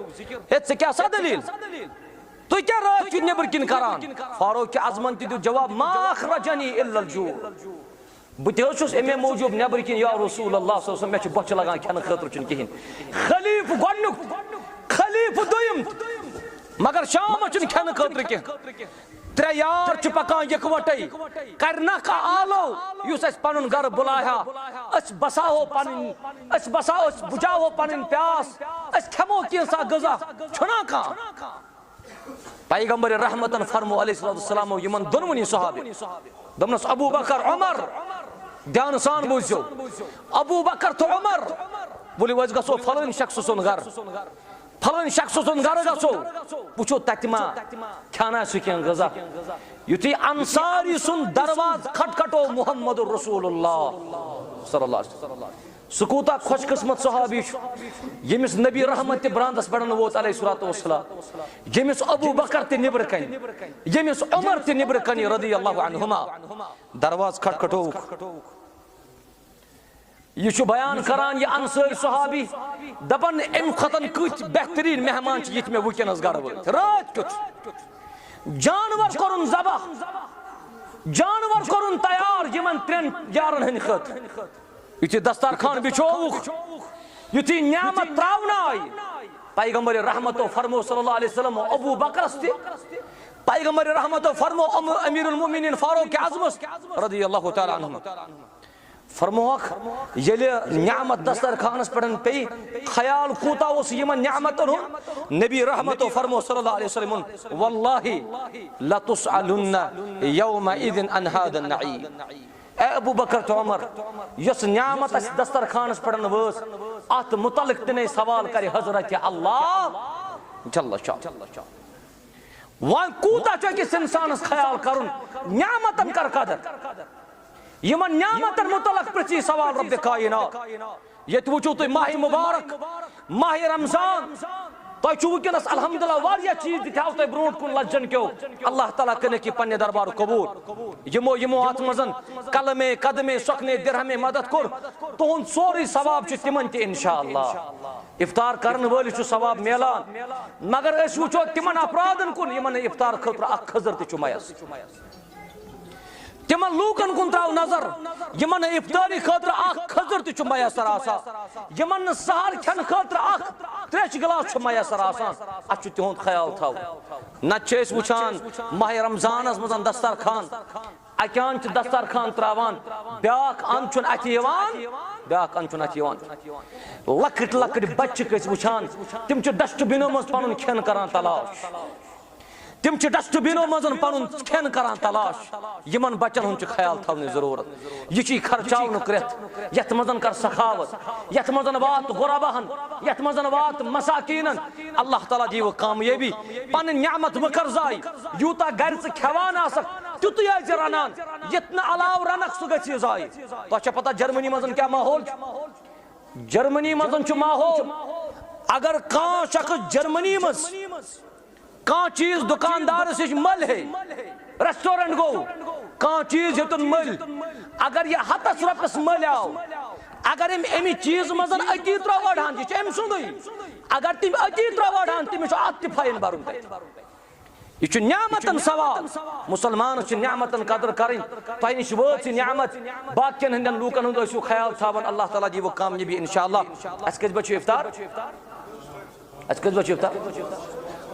"ہے، ژےٚ کیٛاہ سا دٔلیٖل؟ تُہۍ کیٛاہ رٲتھ کیُتھ نیٚبٕرۍ کِنۍ کران؟" فاروق اعظمن تہِ دیُت جواب، "ما اخرجنی الا الجوع۔" بہٕ تہِ حظ چھُس اَمے موٗجوٗب نٮ۪برٕ کِنۍ، یا رسول اللہ صلی اللہ علیہ وسلم، مےٚ چھِ بۄچھِ لگان، کھٮ۪نہٕ خٲطرٕ چھُنہٕ کِہیٖنۍ۔ خلیٖفہٕ گۄڈٕنیُک، خلیٖفہٕ دوٚیِم، مگر شامَس چھُنہٕ کھٮ۪نہٕ خٲطرٕ کینٛہہ۔ ترٛےٚ یار چھِ پکان یِکوَٹَے، کَرِ نہ کانٛہہ آلو، یُس اَسہِ پَنُن گرٕ بُلایہِ ہا، أسۍ بَساوو پَنٕنۍ، أسۍ بَساوو، أسۍ بُجاوو پَنٕنۍ پیاس، أسۍ کھٮ۪مو کینٛژھا غذا، چھُنہ کانٛہہ؟ پیغمبر رحمتن فرمو علیہ الصلوۃ والسلام یِمن دۄنوٕنی صحابی، دوٚپنس، "ابو بکر، عمر، دھیان سان بوٗزِو، ابو بکر تہٕ عمر، ؤلِو أسۍ گژھو فلٲنۍ شخص سُنٛد گرٕ، فلٲنۍ شخص سُنٛد گرٕ گژھو، وٕچھو تتہِ ما کھٮ۪ن آسہِ کینٛہہ غذا۔" یُتھُے انصاری سُنٛد دروازٕ کھٹکھٹو محمد رسول اللہ صلی اللہ علیہ وسلم، سُہ کوٗتاہ خۄش قسمت صحابی چھُ، ییٚمِس نبی رحمت تہِ براندس پٮ۪ٹھ ووت علیہ الصلوۃ والسلام، ییٚمِس ابو بکر تہِ نیٚبرٕ کنہِ، ییٚمِس عمر تہِ نیٚبرٕ کنہِ رضی اللہ عنہما۔ دروازٕ کھٹکھٹووُکھ۔ یہِ چھُ بیان کران یہِ انصٲرۍ صحابی، دپان، "امہِ کھۄتن کۭتۍ بہتریٖن مہمان چھِ یِتھۍ مےٚ وٕنکیٚنس گرٕ وٲتۍ۔ رٲتۍ کیُتھ جانور کوٚرُن ذبح، جانور کوٚرُن تیار یِمن ترٛٮ۪ن یارن ہٕنٛدِ خٲطرٕ۔" یُتھُے دسترخوان بِچھووُکھ، یُتھُے نعمت تراونہٕ آیہِ، پیغمبر رحمتو فرمو صلی اللہ علیہ وسلم ابو بکرس تہِ، پیغمبر رحمتو فرمو ام-، امیر المؤمنین فاروق اعظمس رضی اللہ تعالیٰ عنہ، فرمووکھ، ییٚلہِ نعمت دسترخوانس پٮ۪ٹھ پیٚیہِ، خیال کوٗتاہ اوس یِمن نعمتن ہُنٛد؟ نبی رحمتو فرمو صلی اللہ علیہ وسلم، "واللہ لتسألن یومئذ عن هذا النعیم۔" اے ابو بکر تہٕ عمر، یۄس نعمت اسہِ دسترخوانس پٮ۪ٹھ وٲژ، اتھ متعلق تہِ نے سوال کرِ حضرت اللہ جل شانہ۔ وۄنۍ کوٗتاہ چھُ أکِس انسانس خیال کرُن، نعمتن کر قدر۔ یِمن نعمتن متعلق پرژھی سوال رب کائنات۔ ییٚتہِ وٕچھِو تُہۍ ماہِ مبارک، ماہِ رمضان، تۄہہِ چھُو وٕنکیٚنَس الحمدللہ واریاہ چیٖز تہِ تھاو تۄہہِ برونٛٹھ کُن لَجَن کیو۔ اللہ تعالیٰ کٔرِنَکھ یہِ پنٛنہِ دربارُک قبوٗل۔ یِمو، یِمو اَتھ منٛز قلمے، قدمے، سۄکھنے، درہمے مدد کوٚر، تُہُنٛد سورُے ثواب چھُ تِمَن تہِ اِنشاءاللہ۔ افطار کرن وٲلِس چھُ ثواب میلان، مگر أسۍ وٕچھو تِمَن افرادَن کُن، یِمَن نہٕ افطار خٲطرٕ اَکھ کھٔزٕر تہِ چھُ میسر۔ تِمن لوٗکن کُن ترٛاو نظر، یِمن نہٕ افطٲری خٲطرٕ اکھ کھٔزٕر تہِ چھُ میسر آسان، یِمن نہٕ سحر کھٮ۪نہٕ خٲطرٕ اکھ تریشہِ گلاس چھُ میسر آسان۔ اَسہِ چھُ تِہُنٛد خیال تھاوُن۔ نتہٕ چھِ أسۍ وٕچھان ماہِ رمضانس منٛز دسترخوان، اکہِ اَنٛد چھِ دسترخوان ترٛاوان، بیٛاکھ اَنٛد چھُنہٕ اَتھِ یِوان، بیٛاکھ اَنٛد چھُنہٕ اَتھِ یِوان۔ لۄکٕٹۍ لۄکٕٹۍ بچہِ چھِ أسۍ وٕچھان، تِم چھِ ڈسٹ بِنو منٛز پنُن کھٮ۪ن کران تلاش۔ تِم چھِ ڈسٹ بِنو منٛز پنُن کھٮ۪ن کران تلاش۔ یِمن بچن ہُنٛد چھُ خیال تھاونٕچ ضروٗرت۔ یہِ چھُے خرچاونُک رٮ۪تھ، یتھ منٛز کر سخاوت، یتھ منٛز وات غرباہن، یتھ منٛز وات مساکینن۔ اللہ تعالیٰ دِیِو کامیٲبی۔ پنٕنۍ نعمت مہٕ کر ضایع۔ یوٗتاہ گرِ ژٕ کھٮ۪وان آسکھ، تیُتُے آسہِ رنان۔ یتھ نہٕ علاوٕ رنکھ، سُہ گژھِ ضایع۔ تۄہہِ چھا پتہ جرمنی منٛز کیٛاہ ماحول چھُ؟ جرمنی منٛز چھُ ماحول، اگر کانٛہہ شخص جرمنی منٛز کانٛہہ چیٖز دُکاندارس نِش مٔلۍ ہے، ریسٹورنٹ گوٚو، کانٛہہ چیٖز ہیوٚتُن مٔلۍ، اگر یہِ ہتس رۄپیس مٔلۍ آو، اگر أمۍ اَمہِ چیٖزٕ منٛز أتی ترٛوو اڑہان، یہِ چھُ أمۍ سُنٛدُے، اگر تٔمۍ أتی ترٛوو اڑہان، تٔمِس چھُ اتھ تہِ فاین برُن تتہِ۔ یہِ چھُ نعمتن سوال۔ مسلمانس چھِ نعمتن قدر کرٕنۍ۔ تۄہہِ نِش وٲژ یہِ نعمت، باقین ہٕنٛدٮ۪ن لوٗکن ہُنٛد ٲسِو خیال تھاوان۔ اللہ تعالیٰ دِیِو کامیٲبی انشاءاللہ۔ اَسہِ کٔژِ بجہِ چھُ افطار؟ اَسہِ کٔژِ بجہِ چھُ افطار؟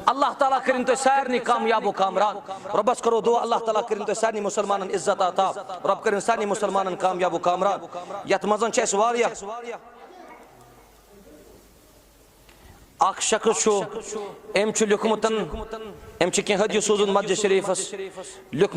اللہ تعالیٰ کٔرِن تۄہہِ سارنٕے کامیاب و کامران۔ رۄبس کرو دعا، اللہ تعالیٰ کٔرِن تۄہہِ سارنٕے مسلمانن عزت عطا۔ رۄب کٔرِن سارنٕے مسلمانن کامیاب و کامران۔ یتھ منٛز چھِ اَسہِ واریاہ اکھ شخص چھُ، أمۍ چھُ لیوٗکھمُت، أمۍ چھُ کینٛہہ حدیث سوٗزمُت مسجد شریفس، لیوٗکھ